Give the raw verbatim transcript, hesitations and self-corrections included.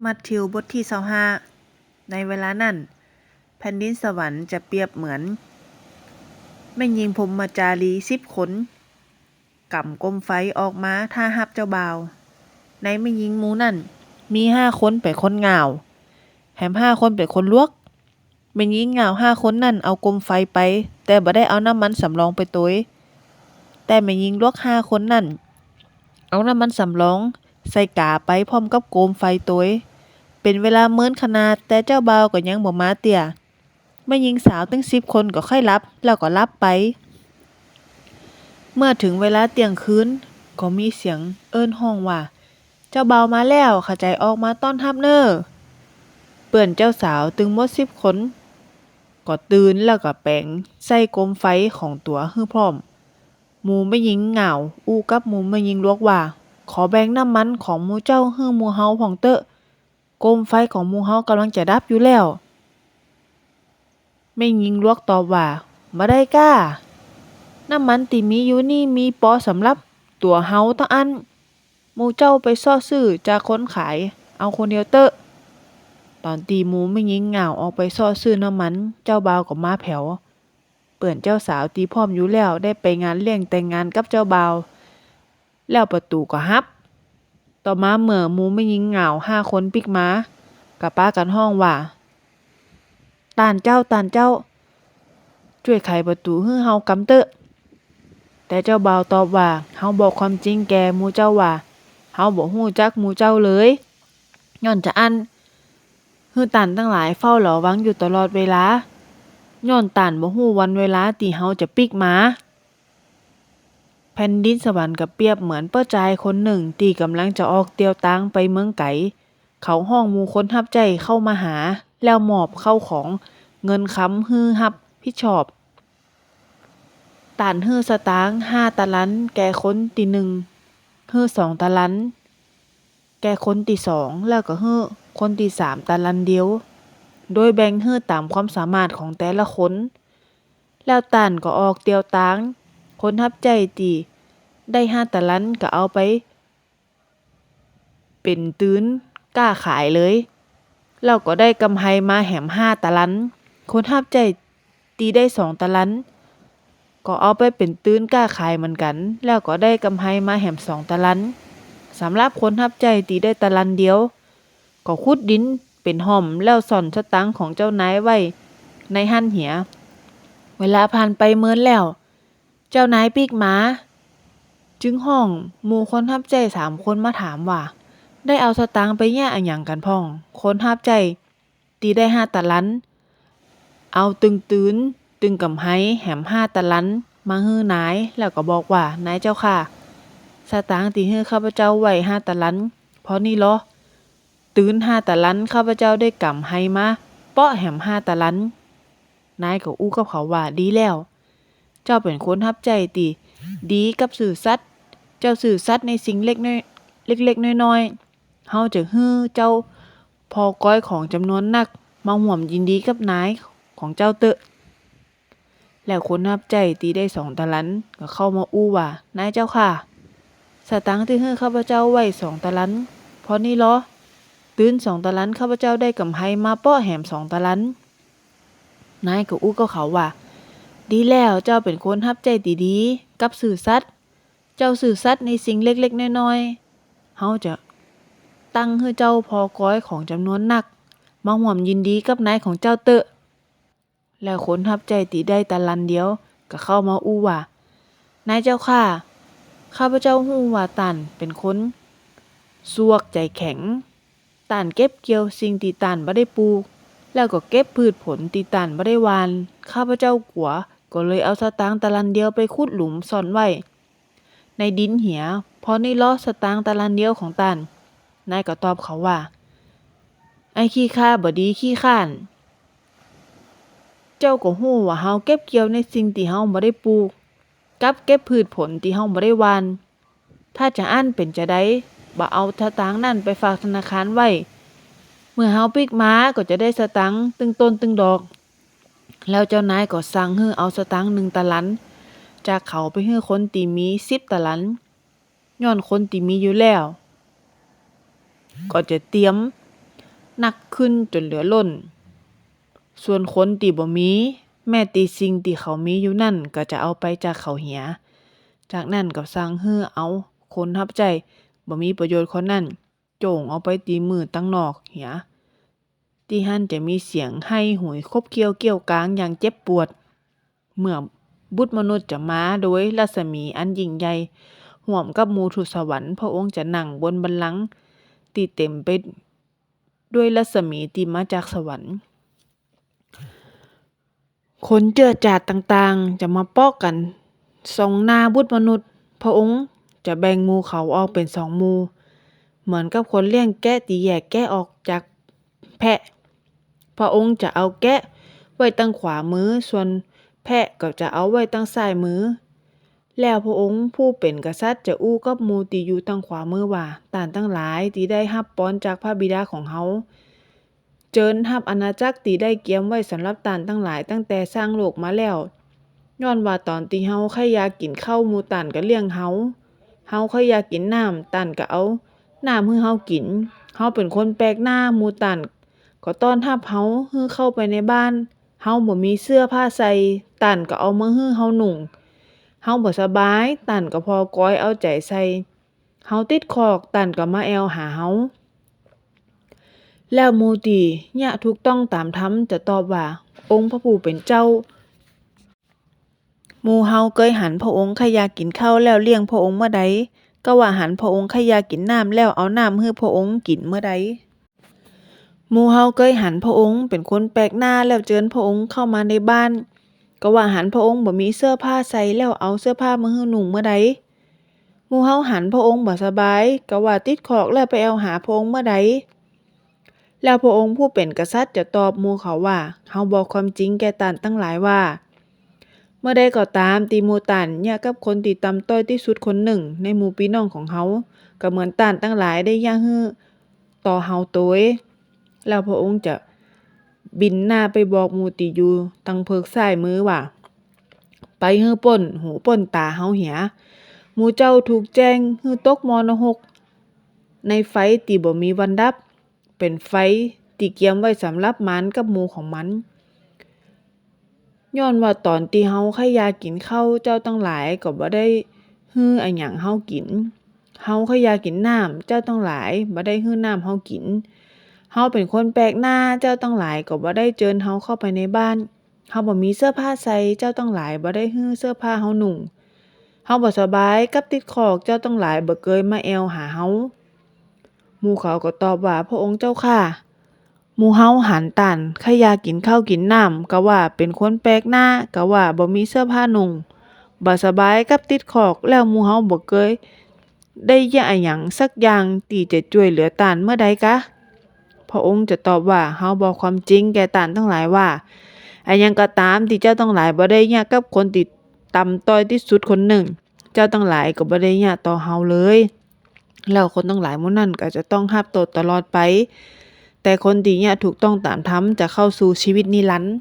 มัทธิวบทตี้ซาวห้า ในเวลานั้น แผ่นดินสวรรค์จะเปรียบเหมือนแม่ญิงพรหมจารีสิบคน ก๋ำโกมไฟออกมาต้อนฮับเจ้าบ่าว ในแม่ญิงหมู่นั้น มีห้าคนเป๋นคนง่าว แหมห้าคนเป๋นคนหลวก แม่ญิงง่าวห้าคนนั้นเอาโกมไฟไป แต่บ่ได้เอาน้ำมันสำรองไปตวย แต่แม่ญิงหลวกห้าคนนั้น เอาน้ำมันสำรองใส่ก๋าไปพร้อมกับโกมไฟตวย เป๋นเวลาเมินขนาด แต่เจ้าบ่าวก็ยังบ่มาเตื้อ แม่ญิงสาวตึงสิบคนก็ค่อยหลับ แล้วก็หลับไป เมื่อเถิงเวลาเตี้ยงคืน ก็มีเสียงเอิ้นฮ้องว่า เจ้าบ่าวมาแล้ว ขะใจ๋ออกมาต้อนฮับเน่อ เปื้อนเจ้าสาวตึงหมดสิบคน ก็ตื่นแล้วก็แป๋งใส่โกมไฟของตั๋วหื้อพร้อม หมู่แม่ญิงง่าวอู้กับหมู่แม่ญิงหลวกว่า ขอแบ่งน้ำมันของหมู่เจ้าหื้อหมู่เฮาพ่องเต๊อะ โกมไฟของหมู่เฮากำลังจะดับอยู่แล้ว แม่ญิงหลวกตอบว่า บ่ได้ก้า น้ำมันตี้มีอยู่นี้มีปอสำหรับตั๋วเฮาเต้าอั้น หมู่เจ้าไปเซาะซื้อจากคนขายเอาคนเดียวเต๊อะ ต๋อนตี้หมู่แม่ญิงง่าวออกไปเซาะซื้อน้ำมัน เจ้าบ่าวก็มาแผว เปื้อนเจ้าสาวตี้พร้อมอยู่แล้วได้ไปงานเลี้ยงแต่งงานกับเจ้าบ่าว แล้วประตู๋ก็หับ ต่อมาเมื่อหมู่แม่ญิงง่าวห้าคนปิ๊กมา ก็ปากั๋นฮ้องว่า ต้านเจ้า ต้านเจ้า จ้วยไขประตู๋หื้อเฮากำเต๊อะ แต่เจ้าบ่าวตอบว่า เฮาบอกความจริงแก่หมู่เจ้าว่า เฮาบ่ฮู้จักหมู่เจ้าเลย ย้อนจาอั้น หื้อต้านตังหลายเฝ้าระวังอยู่ตลอดเวลา ย้อนต้านบ่ฮู้วันเวลาตี้เฮาจะปิ๊กมา แผ่นดินสวรรค์ก็เปรียบเหมือนป้อจายคนนึ่งตี้ก่ำลังจะออกเตียวตางไปเมืองไก๋ เขาฮ้องหมู่คนฮับใจ๊เข้ามาหา แล้วมอบเข้าของเงินคำหื้อฮับผิดชอบ ต้านหื้อสตางค์ห้าตะลันแก่คนตี้นึ่ง หื้อสองตะลันแก่คนตี้สอง แล้วก็หื้อคนตี้สามตะลันเดียว โดยแบ่งหื้อต๋ามความสามารถของแต่ละคน แล้วต้านก็ออกเตียวตาง คนฮับใจ๊ตี้ได้ห้าตะลันก็เอาไปเป๋นตื่นก้าขายเลย แล้วก็ได้ก๋ำไรมาแหมห้าตะลัน คนฮับใจ๊ตี้ได้สองตะลัน ก็เอาไปเป๋นตื่นก้าขายเหมือนกั๋น แล้วก็ได้ก๋ำไรมาแหมสองตะลัน สำหรับคนฮับใจ๊ตี้ได้ตะลันเดียว ก็ขุดดินเป๋นฮ่อม แล้วซ่อนสตางค์ของเจ้านายไว้ในหั้นเหีย เวลาผ่านไปเมินแล้ว เจ้านายปิ๊กมา จึงฮ้องหมู่คนฮับใจ๊สามคนมาถามว่า ได้เอาสตางค์ไปเยียะอะหยังกั๋นพ่อง คนฮับใจ๊ ตี้ได้ห้าตะลัน เอาตึงตื่น ตึงก๋ำไรแหมห้าตะลันมาหื้อนาย แล้วก็บอกว่า นายเจ้าข้า สตางค์ตี้หื้อข้าพเจ้าไว้ห้าตะลัน พอนี้ลอ ตื่นห้าตะลัน ข้าพเจ้าได้ก๋ำไรมาเป๊าะแหมห้าตะลัน นายก็อู้กับเขาว่า ดีแล้ว เจ้าเป๋นคนฮับใจ๊ตี้ดีกับซื่อสัตย์ เจ้าซื่อสัตย์ในสิ่งเล็กน้อย เล็กๆ น้อยๆ เฮาจะหื้อเจ้าผ่อกอยของจ๋ำนวนนัก มาฮ่วมยินดีกับนายของเจ้าเต๊อะ แล้วคนฮับใจ๊ตี้ได้สองตะลันก็เข้ามาอู้ว่า นายเจ้าข้า สตางค์ตี้หื้อข้าพเจ้าไว้สองตะลัน พอนี้ลอ ตื่นสองตะลัน ข้าพเจ้าได้ก๋ำไรมาเป๊าะแหมสองตะลัน นายก็อู้กับเขาว่า ดีแล้ว เจ้าเป๋นคนฮับใจ๊ตี้ดีกับซื่อสัตย์ เจ้าซื่อสัตย์ในสิ่งเล็กๆ น้อยๆ เฮาจะตั้งหื้อเจ้าผ่อกอยของจ๋ำนวนนัก มาฮ่วมยินดีกับนายของเจ้าเต๊อะ แล้วคนฮับใจ๊ตี้ได้ตะลันเดียวก็เข้ามาอู้ว่า นายเจ้าข้า ข้าพเจ้าฮู้ว่าต้านเป๋นคนซวกใจ๋แข็ง ต้านเก็บเกี่ยวสิ่งตี้ต้านบ่ได้ปลูก แล้วก็เก็บพืชผลตี้ต้านบ่ได้หว่าน ข้าพเจ้ากั๋ว ก็เลยเอาสตางค์ตะลันเดียวไปขุดหลุมซ่อนไว้ในดินเหีย พอนี้ลอ สตางค์ตะลันเดียวของต้าน นายก็ตอบเขาว่า ไอ้ขี้ข้าบ่ดีขี้ข้าน เจ้าก็ฮู้ว่าเฮาเก็บเกี่ยวในสิ่งตี้เฮาบ่ได้ปลูก กับเก็บพืชผลตี้เฮาบ่ได้หว่าน ถ้าจาอั้นเป๋นจาใด บ่เอาสตางค์นั้นไปฝากธนาคารไว้ เมื่อเฮาปิ๊กมาก็จะได้สตางค์ตึงต้นตึงดอก แล้วเจ้านายก็สั่งหื้อเอาสตางค์นึ่งตะลันจากเขาไปหื้อคนตี้มีสิบตะลัน ย้อนคนตี้มีอยู่แล้ว ก็จะเตรียม นักขึ้นจ๋นเหลือล้น ส่วนคนตี้บ่มี แม้ตี้สิ่งตี้เขามีอยู่นั้นก็จะเอาไปจากเขาเหีย จากนั้นก็สั่งหื้อเอาคนฮับใจ๊บ่มีประโยชน์คนนั้น โจ้งออกไปตี้มืดตังนอกเหีย ตี้หั้นจะมีเสียงไห้หุยขบเขี้ยวเกี้ยวกางอย่างเจ็บปวด เมื่อบุตรมนุษย์จะมาโดยรัศมีอันยิ่งใหญ่ ฮ่วมกับหมู่ทูตสวรรค์ พระองค์จะนั่งบนบัลลังก์ตี้เต็มไปด้วยรัศมีตี้มาจากสวรรค์ คนเจื้อจาติต่างๆ จะมาเปาะกั๋นส่องหน้าบุตรมนุษย์ พระองค์จะแบ่งหมู่เขาออกเป๋นสองหมู่ เหมือนกับคนเลี้ยงแกะตี้แยกแกะออกจากแพะ พระองค์จะเอาแกะไว้ตังขวามือ ส่วนแพะก็จะเอาไว้ตังซ้ายมือ แล้วพระองค์ผู้เป๋นกษัตริย์จะอู้กับหมู่ตี้อยู่ตังขวามือว่า ต้านตังหลายตี้ได้ฮับปอนจากพระบิดาของเฮา เจิญฮับอาณาจักรตี้ได้เกียมไว้สำหรับต้านตังหลายตั้งแต่สร้างโลกมาแล้ว ย้อนว่าต๋อนตี้เฮาใค่อยากกิ๋นข้าว หมู่ต้านก็เลี้ยงเฮา เฮาใค่อยากกิ๋นน้ำ ต้านก็เอาน้ำหื้อเฮากิ๋น เฮาเป๋นคนแปลกหน้า หมู่ต้านก็ต้อนฮับเฮาหื้อเข้าไปในบ้าน เฮาบ่มีเสื้อผ้าใส่ ต้านก็เอามาหื้อเฮานุ่ง เฮาบ่สบาย ต้านก็ผ่อกอยเอาใจ๋ใส่ เฮาติดคอก ต้านก็มาแอ่วหาเฮา แล้วหมู่ตี้เยียะถูกต้องต๋ามธรรมจะตอบว่า องค์พระผู้เป๋นเจ้า หมู่เฮาเกยหันพระองค์ใค่อยากกิ๋นข้าวแล้วเลี้ยงพระองค์เมื่อใด กาว่าหันพระองค์ใค่อยากกิ๋นน้ำแล้วเอาน้ำหื้อพระองค์กิ๋นเมื่อใด หมู่เฮาเกยหันพระองค์เป๋นคนแปลกหน้าแล้วเจิญพระองค์เข้ามาในบ้าน กาว่าหันพระองค์บ่มีเสื้อผ้าใส่แล้วเอาเสื้อผ้ามาหื้อนุ่งเมื่อใด หมู่เฮาหันพระองค์บ่สบาย กาว่าติดคอกแล้วไปแอ่วหาพระองค์เมื่อใด แล้วพระองค์ผู้เป๋นกษัตริย์จะตอบหมู่เขาว่า เฮาบอกความจริงแก่ต้านตังหลายว่า เมื่อใดก็ต๋ามตี้หมู่ต้านเยียะกับคนตี้ต่ำต้อยตี้สุดคนนึ่งในหมู่ปี้น้องของเฮา ก็เหมือนต้านตังหลายได้เยียะหื้อต่อเฮาตวย แล้วพระองค์จะบินหน้าไปบอกหมู่ตี้อยู่ตังเผิกซ้ายมือว่า ไปหื้อป๊นหูป๊นต๋าเฮาเหีย หมู่เจ้าถูกแจ้งหื้อตกหม้อนรก ในไฟตี้บ่มีวันดับ เป๋นไฟตี้เกียมไว้สำหรับมันกับหมู่ของมัน ย้อนว่าต๋อนตี้เฮาใค่อยากกิ๋นข้าว เจ้าตังหลายก็บ่ได้หื้ออะหยังเฮากิ๋น เฮาใค่อยากกิ๋นน้ำ เจ้าตังหลายบ่ได้หื้อน้ำเฮากิ๋น เฮาเป๋นคนแปลกหน้า เจ้าตังหลายก็บ่ได้เจิญเฮาเข้าไปในบ้าน เฮาบ่มีเสื้อผ้าใส่ เจ้าตังหลายบ่ได้หื้อเสื้อผ้าเฮานุ่ง เฮาบ่สบายกับติดคอก เจ้าตังหลายบ่เกยมาแอ่วหาเฮา หมู่เขาก็ตอบว่า พระองค์เจ้าข้า หมู่เฮาหันต้านใค่อยากกิ๋นข้าวกิ๋นน้ำ กาว่าเป๋นคนแปลกหน้า กาว่าบ่มีเสื้อผ้านุ่ง บ่สบายกับติดคอก แล้วหมู่เฮาบ่เกยได้เยียะอะหยังสักอย่างตี้จะจ้วยเหลือต้านเมื่อใดกา พระองค์จะตอบว่า เฮาบอกความจริงแก่ต้านตังหลายว่า อะหยังก็ต๋ามตี้เจ้าตังหลายบ่ได้เยียะกับคนตี้ต่ำต้อยตี้สุดคนนึ่ง เจ้าตังหลายก็บ่ได้เยียะต่อเฮาเลย แล้วคนตังหลายหมู่นั้นก็จะต้องฮับโต้ษตลอดไป แต่คนตี้เยียะถูกต้องต๋ามธรรมจะเข้าสู่ชีวิตนิรันดร์